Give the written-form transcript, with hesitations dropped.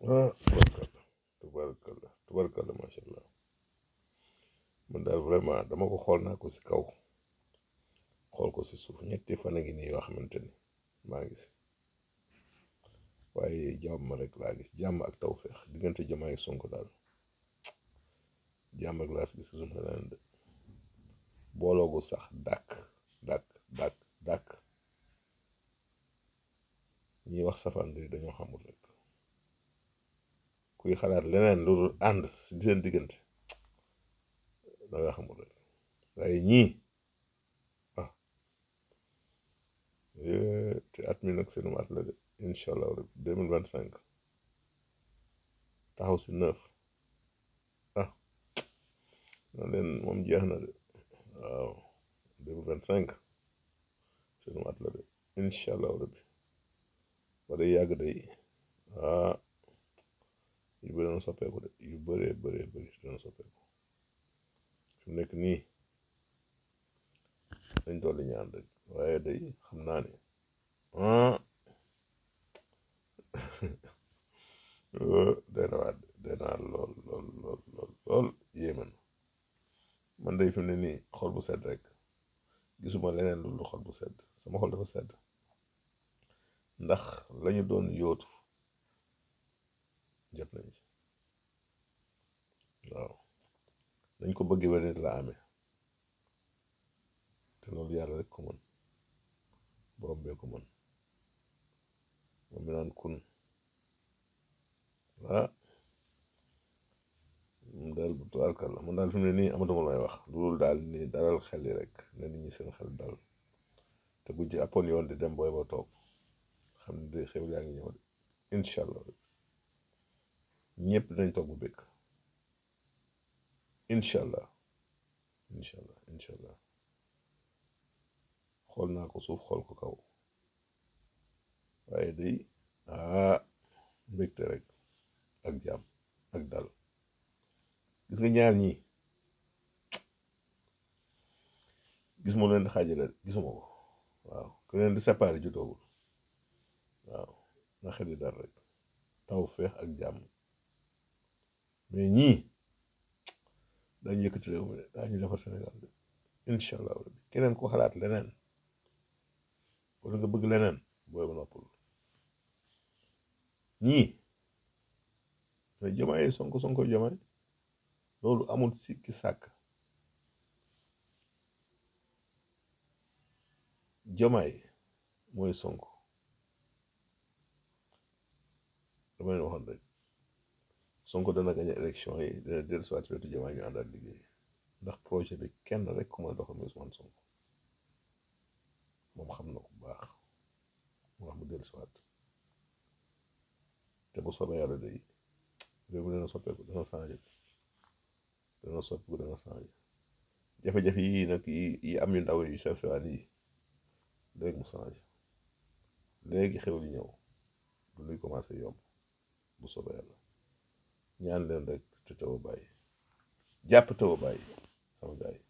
ah tubarkalla macha allah man daal vraiment dama ko xool naa ko si kaw xool ko si suuf ñetti fan a ngi nii yoo xamante ni maa ngi si waaye jàmm rek laa gis jàmm ak tawféex diggante Diomaye ak Sonko daal jàmm ak laa gis suñu leneen de booloogu sax dàkk ñuy wax safaan bi dañoo xamul rek kuy xalaat leneen lu dul ànd si seen diggante da nga xamul rek waaye ñii ah te at mi nag seenum at la de incha allah rek 2025 taxaw si 9 ah na leen moom jeex na de waaw 2025 seenum at la de incha allah rabbi ba day yàgg day ah yu bëri dana soppeeku de yu bëri dana soppeeku fi mu nekk nii dañ dolli ñaan rek waaye day xam naa ne ah day na waat day naa lool yéeme na man day fi mu ne nii xol bu sedd rek gisuma leneen lu xol bu sedd sama xol dafa sedd ndax lañu doon yóotu jot nañ ci waaw nañ ko bëggee ba nit la amee te loolu yàlla rek ko mën borom bee ko mën moom mi naan kun ah mu daal bu tubaarkal la man daal fi mu ne nii amatuma lay wax loolu daal ni dalal xel yi rek ne nit ñi seen xel dal te bu ci appoon yoon di dem booy ba toog xam ne de xew yaa ngi ñëw de incha allah ñëpp dinañ toog bu bëgg incha allah xool naa ko suuf xool ko kaw waaye day mbégte rek ak jàmm ak dal gis nga ñaar ñii gisuma leen di xaajale gisuma ko waaw ku leen di séparé judoogul waaw na xel yi dal rek taw feex ak jàmm mais ñii dañu yëkkati réew mi de daañu defar Sénégal de incha allah keneen ko xalaat leneen wala nga bëgg leneen booy ba noppul ñii mais Diomaye Sonko Diomaye loolu amul sikki sàkk Diomaye mooy Sonko dama leen waxoon rek Sonko dana gañe élection yi dina dellusiwaat ci wetu Diomaye ñu àndaat liggéey ndax projet bi kenn rek ku mën a doxal muy Ousmane Sonko moom xam na ko bu baax mu wax mu dellusiwaat te bu soobee yàlla day réew mi dana soppeeku dana changé jafe-jafe yi nag yi am yu ndaw yu sewaan yi léegi mu changé léegi xew li ñëw du luy commencé yomb bu soobee yàlla ñaan leen rek te taw a bàyyi jàpp taw a bàyyi sama gars yi